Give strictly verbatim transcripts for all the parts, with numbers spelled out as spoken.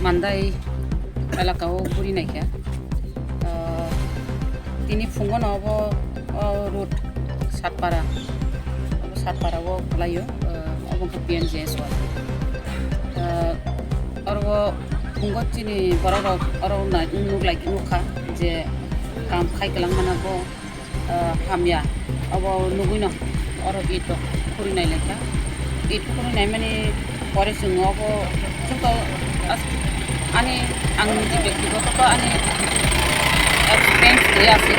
Mandai elaka o guri naikha. Ah, tini phungo no obo, o road Satpara, obo Satpara o kwlaio, ah, obo wngkha P M G S Y. Ah, oro o phungo chini borok rok oro nai-, nuk lai nukha je kam khai kwlangmano bo ah, hamya. Obo nugwino oro it rok khuri nai lekha. It khuri nai mani pore chwng obo chwngto as-, ani ang niji byaktigoto to ani experience kwrwi ase.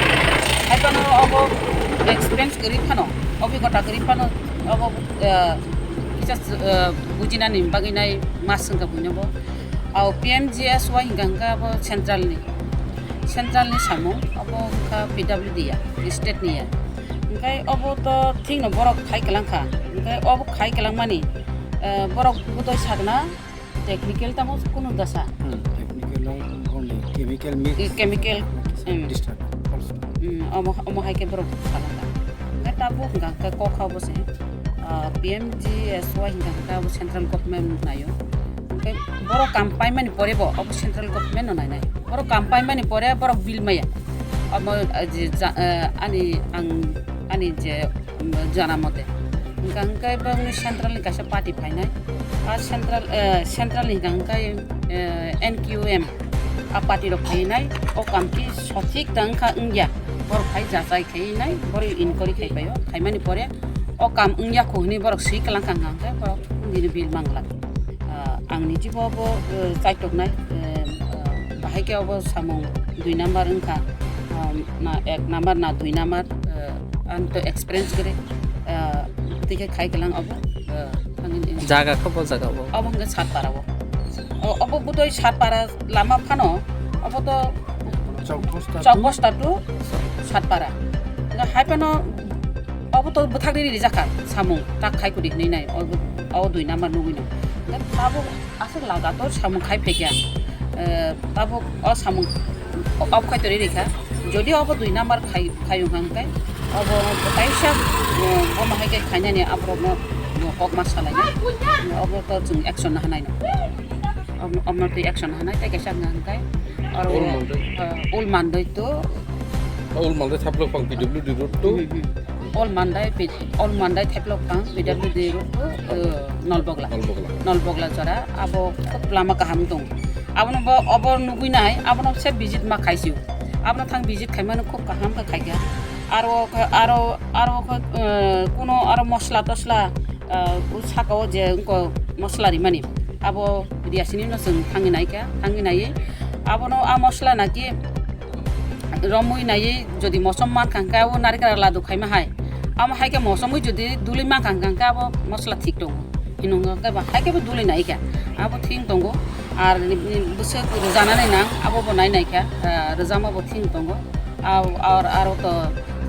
Haiphano obo experience kwrwi phano, obhigota kwrwi phano obo, ah, kisa, ah, bujinani bagwi nai mas wngkha buino bo. Au P M G S Y hingka hingka abo central ni. Central ni samung, obo wngkha P W D ya, state ni ya. Hingke obo to thik no borok khai kwlang kha. Hingke obo khai kwlang mani, eh, borok bwtwi sakna technical tamo kunu dasa. Hmm, technical no, only chemical mix. Eh, chemical, hmm. Disturbance also. Hmm, omo, omo hai khe borok sakha. Hingke tabuk hingka hingke kok ha bo se, ah, P M G S Y hingka hingke abo central government naio. Hingke borok kam paimani pore bo obo central government no nainai. Borok kam paimani pore borok bill maya. Omo, eh, je ja-, eh, ani ang, ani je, mm, jana mote. Hingka hingke bongni central ni kaisa party phainai. A central, eh, central ni hingka hingke, eh, N Q M a party rok phainai. O kam ki sothik da wngkha wngya. Borok phai jachai khainai, borok inquiry khai paio. Khaimani pore o kam wngya kho hwnwi borok swi kwlang kha hingka hingke borok nini bill mangla. Ah, ang niji bo bo, eh, chaitoknai, eh, ah, bahai khe obo samung dui number wngkha, ah, na ek number na dui number, eh, ang to experience kwrwi, eh, twi khe khai kwlang obo, eh, thangwi. Jaga khe bo jaga bo? Obo hwnkhe Satpara o. O, obo bwtwi Satpara lama phano, obo to Chowk Bosta to Chowk Bosta to Satpara. Haiphano obo to bwthakni rijak kha samung tak khai kudi hwnwi nai, o, o dui number nugwi no. Tabuk aswk lagator samung khai phaikha. Eh, tabuk o samung off khai torwi rikha. Jodi obo dui number khai, khai wngkha hwnkhe obo kaisa, eh, omo hai khe khainani aborokno hokma salainai. Obo to chwng action na hanai no. Omo, omo twi action hanai tei kaisa hwnka hwnkhe oro, Old Mandai. Eh, Old Mandai to. Old Mandai Thaplok Phang P W D road to. Old Mandai, P-, Old Mandai Thaplok Phang P W D road to, eh, Nolbogla. Nolbogla. Nolbogla jora abo khub lama kaham tong. Abono bo, obo nugwi nai, abono se visit ma khaisio. Abono thang visit khaimano khub kaham khe khaikha. Aro khe, aro, aro khe, eh, kuno aro mosla tosla, eh, u saka o je wngko mosla rimani, abo riyasini no chwng thangwi naikha, thangwi naiwi abono a mosla naki romwi naiwi jodi mosom mankha hwnkhe abo narikra ladu khaima hai, amo hai khe mosomwi jodi duli mankha hwnkhe abo mosla thik tongo. Hino hwnkhe ba hai khe bo duli naikha, abo thik tongo. Ar ni, ni bwswk rwjanani nang abo bo nai naikha, ah, rwjama bo thik tongo. Ar, ar, aro to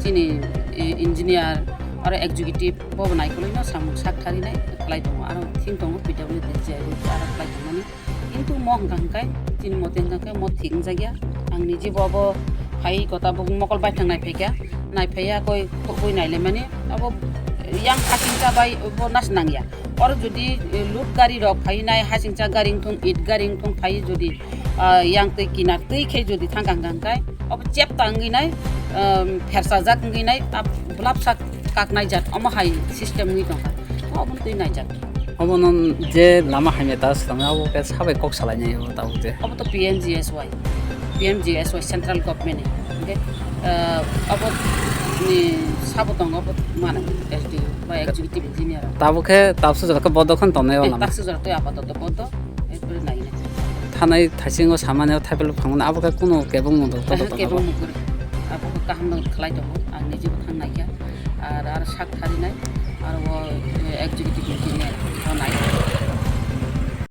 chini, eh, engineer, aro executive, bo bo naikolwi no samung sak thari nai khlai tongo. Aro thik tongo P W D je aro khlai tongmani. Kintu mo hwnkha hwnkhe, chini mote hwnkha khe mo thik wngjakya. Ang niji bo abo phai kota bo mokol baithang nai phaikha. Nai phaiya koi, koi nai lemani. Abo yang hasingcha bai bo nas nangya. Oro jodi, eh, load gari rok phai nai, hasingcha gari wngthung, it gari wngthung phai jodi, ah, yang twi kinar twi khe jodi thang kang kang kai, obo chep ta wngwi nai, um, phersa jak wngwi nai, ah, bulap sak kak nai jak, omo hai system wngwi tong kha. Obo twi nai jak. Obo no je lama hamya ta swlamwi abo khe sabai kok salai nai abo tabuk je. Obo to P M G S Y, P M G S Y central government ni. Hingke, ah, obo ni sabo tongo obo mano S D O ba executive engineer. Tabo khe tabsu jora khe bodo khon tongnai o lama. Tabsu jora tei apatot bodo, ekbare nai nai. Thanai thaisingo samani o thaipel phangmani abo khe kuno kebong mung dok. Aha, kebong mung kwrwi. Abo khe kaham no khlai tongo, ang niji bo thang nai kha. Ar, ar sak thari nai, ar o, eh, executive engineer o nai.